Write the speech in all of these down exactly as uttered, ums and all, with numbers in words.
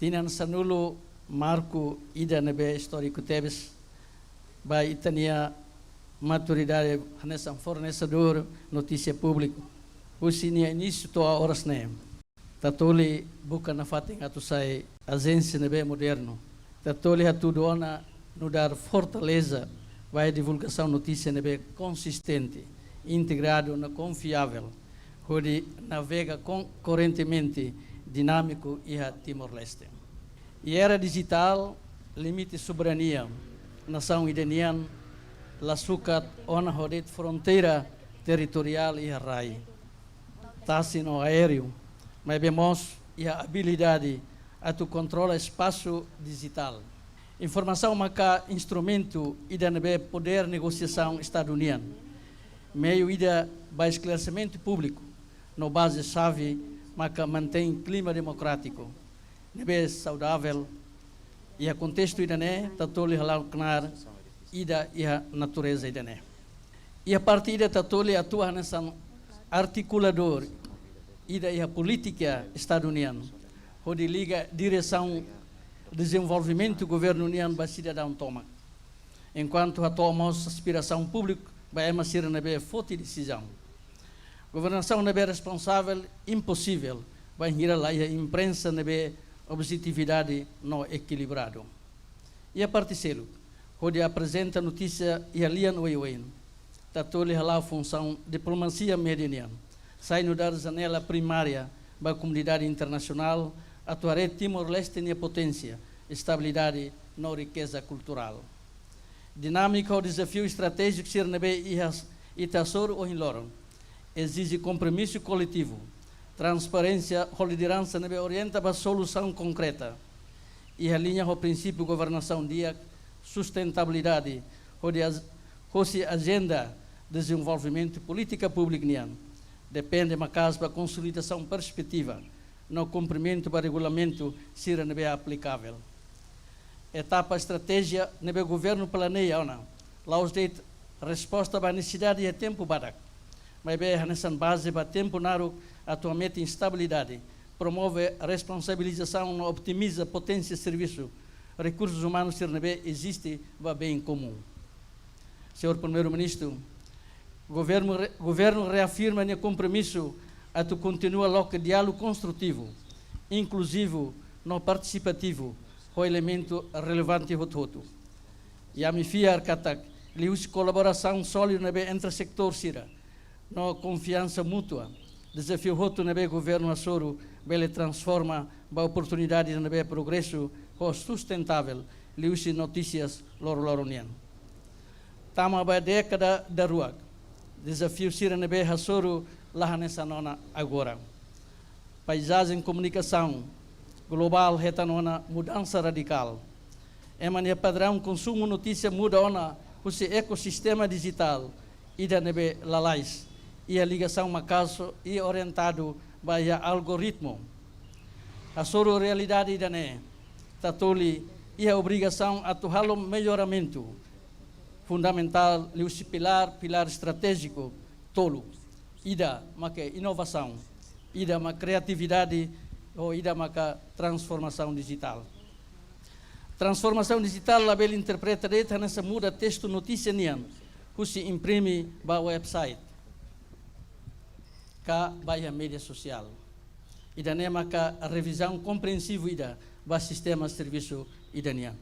Tinan sanulu marku ida ne'ebé istóriku tebes ba ita-nia maturidade hanesan fornesedór notísia públiku. Husi nia inísiu to'o oras ne'e, Tatoli buka nafatin atu sai ajénsia ne'ebé modernu. Tatoli hatudu ona nu'udar fortaleza ba divulgasaun notísia ne'ebé konsistente, integradu no konfiavel, hodi navega kon-, koerentemente dinámiku iha Timor-Leste. Iha era dijitál, limite soberania nasaun ida nian la sukat ona ho de'it fronteira territoriál iha rai, tasi no aéreu, maibé mós iha abilidade atu kontrola espasu dijitál. Informasaun maka instrumentu ida ne'ebé podér negosiasaun Estadu nian, meiu ida ba esklaresimentu públiku, no baze xave maka mantein klima demokrátiku ne'ebé saudavel. Iha kontestu ida-ne'e, Tatoli hala'o knaar ida iha natureza ida-ne'e. Iha parte ida Tatoli atua hanesan artikuladór ida iha polítika Estadu nian, hodi liga diresaun dezenvolvimentu governu nian ba sidadaun tomak, enkuantu hato'o mós aspirasaun públiku ba ema sira ne'ebé foti desizaun. Governasaun ne'ebé responsavel imposivel bainhira la iha imprensa ne'ebé objetividade no ekilibradu. Iha parte seluk, hodi aprezenta notísia iha lian oioin, Tatoli hala'o funsaun diplomasia média nian, sai nu'udar janela primária ba komunidade internasionál atu haree Timor-Leste nia poténsia, estabilidade no rikeza kulturál. Dinámika ho dezafiu estratéjiku sira ne'ebé iha ita hasoru ohin loron ezije kompromisu koletivu, transparénsia ho lideransa ne'ebé orienta ba solusaun konkreta, iha liña ho prinsípiu governasaun di'ak, sustentabilidade, hodi aj-, hosi ajenda dezenvolvimentu polítika públika nian depende maka'as ba konsolidasaun perspetiva no kumprimentu ba regulamentu sira ne'ebé aplikavel. Etapa estratéjia ne'ebé governu planeia ona la'ós de'it resposta ba nesesidade iha tempu badak, maibé hanesan baze ba tempu naruk atu hametin estabilidade, promove responsabilizasaun no otimiza poténsia servisu rekursus umanus sira ne'ebé eziste ba bein komún. Señór Primeiru-Ministru, governu re-, governu reafirma nia kompromisu atu kontinua loke diálogu konstrutivu, inkluzivu no partisipativu ho elementu relevante hotu-hotu. I ami fiar katak liuhusi kolaborasaun sólidu ne'ebé entre setór sira no konfiansa mútua, dezafiu hotu ne'ebé governu hasoru bele transforma ba oportunidade ne'ebé progresu ho sustentável liuhusi notísias loroloron nian. Tama ba dékada daruak, dezafiu sira ne'ebé hasoru la hanesan ona agora. Paizajen komunikasaun globál hetan ona mudansa radikál. Ema nia padraun konsumu notísia muda ona husi ekosistema dijitál ida ne'ebé lalais, iha ligasaun maka'as i orientadu ba iha algoritmu. Hasoru realidade ida-ne'e, Tatoli iha obrigasaun atu halo melloramentu fundamentál liuhusi pilár, pilár estratéjiku tolu. Ida maka inovasaun, ida maka kriatividade, no ida maka transformasaun dijitál. Transformasaun dijitál labele interpreta de'it hanesan muda testu notísia nian husi imprime ba website ka ba iha média sosiál. Ida-ne'e maka revizaun komprensivu ida ba sistema servisu ida nian.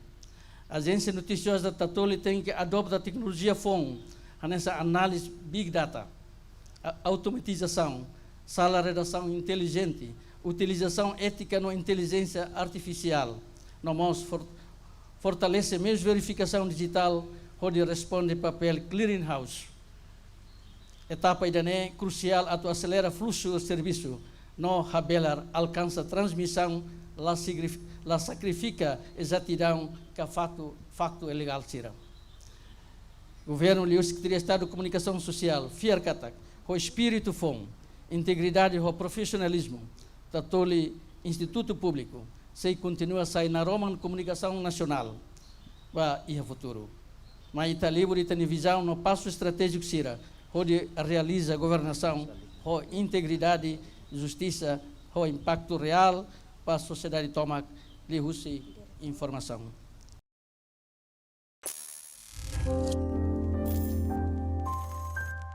Ajénsia notisioza Tatoli tenke adota teknolojia foun, hanesan análize Big Data, a-, automatizasaun, sala redasaun intelijente, utilizasaun étika no intelijénsia artifisiál, no mós for-, fortalese meius verifikasaun dijitál hodi responde papél clearinghouse. Etapa ida-ne'e krusiál atu aselera fluxu servisu no habelar alkansa transmisaun la sigrif-, la sakrifika ezatidaun ka faktu, faktu ilegál sira. Governu liuhusi Sekretaria Estadu Komunikasaun Sosiál fiar katak ho espíritu foun, integridade ho profisionalizmu, Tatoli institutu públiku sei kontinua sai naroman komunikasaun nasionál ba iha futuru. Mai ita libur ita-nia vizaun no pasu estratéjiku sira hodi realiza governasaun ho integridade, justisa, ho impaktu reál ba sosiedade tomak liuhusi informasaun.